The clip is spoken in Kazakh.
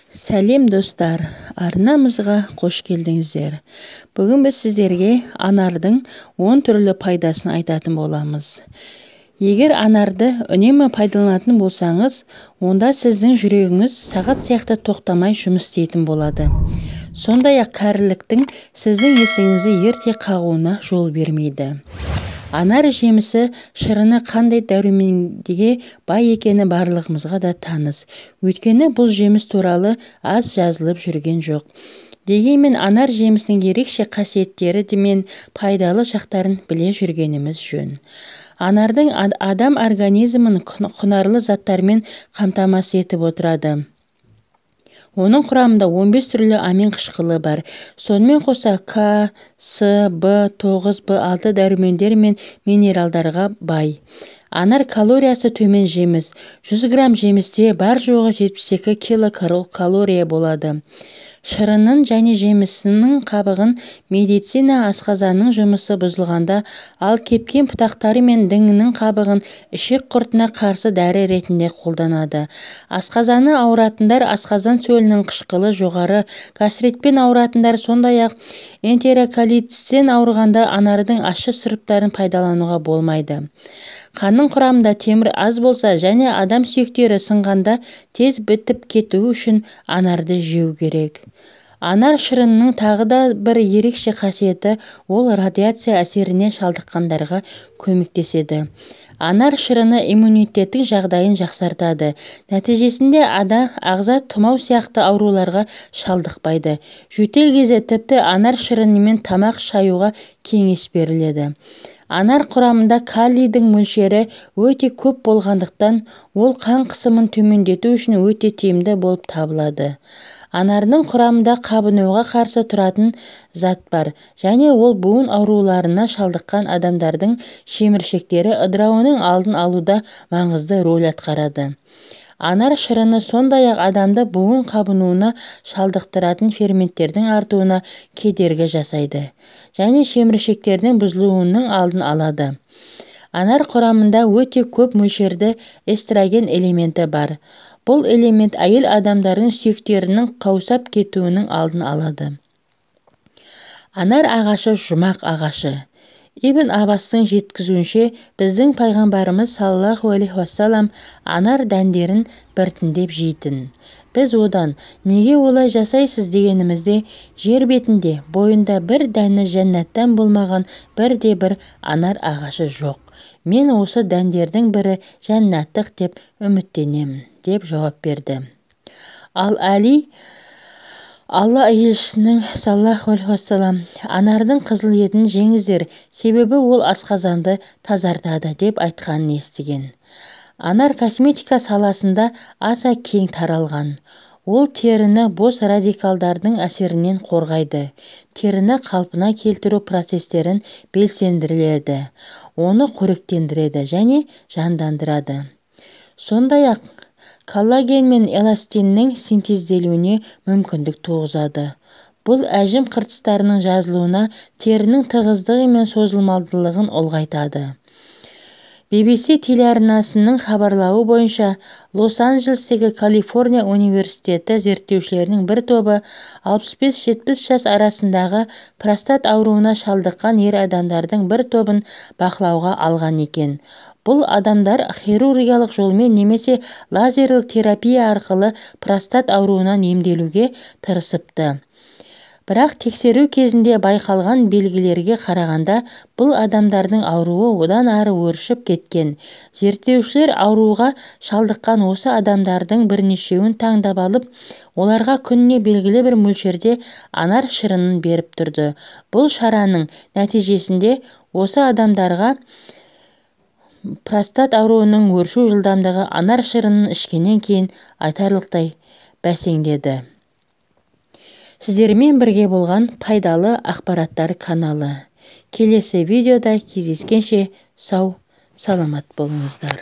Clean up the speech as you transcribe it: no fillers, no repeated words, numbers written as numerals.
Сәлем, достар! Арнамызға қош келдіңіздер. Бүгін біз сіздерге анардың 10 түрлі пайдасын айтатын боламыз. Егер анарды үнемі пайдаланатын болсаңыз, онда сіздің жүрегіңіз сағат сияқты тоқтамай жұмыс істейтін болады. Сондай-ақ кәріліктің сіздің есіңізді ерте қағуына жол бермейді. Анар жемісі шырыны қандай дәрумендерге бай екені барлығымызға да таныс. Өйткені бұл жеміс туралы аз жазылып жүрген жоқ. Дегенмен анар жемісінің ерекше қасиеттері мен пайдалы жақтарын біле жүргеніміз жөн. Анардың адам организмін құнарлы заттармен қамтамасыз етіп отырады. Оның құрамында 15 түрлі амин қышқылы бар. Сонымен қоса К, С, Б, 9, Б6 дәрумендер мен минералдарға бай. Анар калориясы төмен жеміс. 100 грамм жемісте бар жоғы 72 килокалория болады. Шырынын және жемісінің қабығын медицина асқазанның жұмысы бұзылғанда, ал кепкен бұтақтары мен діңінің қабығын ішек құртына қарсы дәрі ретінде қолданады. Асқазаны ауыратындар, асқазан сөлінің қышқылы жоғары, гастритпен ауыратындар, сондай-ақ энтероколитпен ауырғанда анардың ащы сұрыптарын пайдалануға болмайды. Қанның құрамында темір аз болса және адам сүйектері сынғанда тез бітіп кетуі үшін анарды жеу керек. Анар шырынының тағы да бір ерекше қасиеті, ол радиация әсеріне шалдыққандарға көмектеседі. Анар шырыны иммунитеттің жағдайын жақсартады. Нәтижесінде ағза тұмау сияқты ауруларға шалдықпайды. Жөтел кезде тіпті анар шырынымен тамақ шаюға кеңес беріледі. Анар құрамында калийдің мөлшері өте көп болғандықтан, ол қан қысымын төмендету үшін өте тиімді болып табылады. Анардың құрамында қабынуға қарсы тұратын зат бар және ол буын ауруларына шалдыққан адамдардың шеміршектері ыдырауының алдын алуда маңызды рөл атқарады. Анар шырыны сондай-ақ адамды буын қабынуына шалдықтыратын ферменттердің артуына кедергі жасайды және шеміршектердің бұзылуының алдын алады. Анар құрамында өте көп мөлшерде эстроген элементі бар. Бұл элемент әйел адамдардың сүйектерінің қаусап кетуінің алдын алады. Анар ағашы жұмақ ағашы. Ибн Аббастың жеткізуінше, біздің пайғамбарымыз саллаллаху алейхи уассалам анар дәндерін біртіндеп жейтін. Біз одан неге олай жасайсыз дегенімізде, жер бетінде бойында бір дәні жәннаттан болмаған бірде бір анар ағашы жоқ. Мен осы дәндердің бірі жәннаттық деп үміттенемін, деп жауап берді. Ал Әли Алла елшісінің саллаллаху алейхи уассалам анардың қызыл етін жеңіздер, себебі ол асқазанды тазартады деп айтқанын естіген. Анар косметика саласында аса кең таралған. Ол теріні бос радикалдардың әсерінен қорғайды, теріні қалпына келтіру процестерін белсендіреді, оны қоректендіреді және жандандырады. Сондай-ақ коллаген мен эластиннің синтезделуіне мүмкіндік туғызады. Бұл әжім қыртыстарының жазылуына, терінің тығыздығы мен созылмалылығын ұлғайтады. BBC телеарнасының хабарлауы бойынша, Лос-Анджелестегі Калифорния университеті зерттеушілерінің бір тобы 65-70 жас арасындағы простат ауруына шалдыққан ер адамдардың бір тобын бақылауға алған екен. Бұл адамдар хирургиялық жолмен немесе лазерлік терапия арқылы простат ауруынан емделуге тырысыпты. Бірақ тексеру кезінде байқалған белгілерге қарағанда, бұл адамдардың ауруы одан ары өршіп кеткен. Зерттеушілер ауруға шалдыққан осы адамдардың бірнешеуін таңдап алып, оларға күніне белгілі бір мөлшерде анар шырынын беріп тұрды. Бұл шараның нәтижесінде осы адамдарға простат ауруының өршу жылдамдығы анар шырынын ішкеннен кейін айтарлықтай бәсеңдеді. Сіздермен бірге болған пайдалы ақпараттар каналы. Келесі видеода кездескенше сау саламат болыңыздар.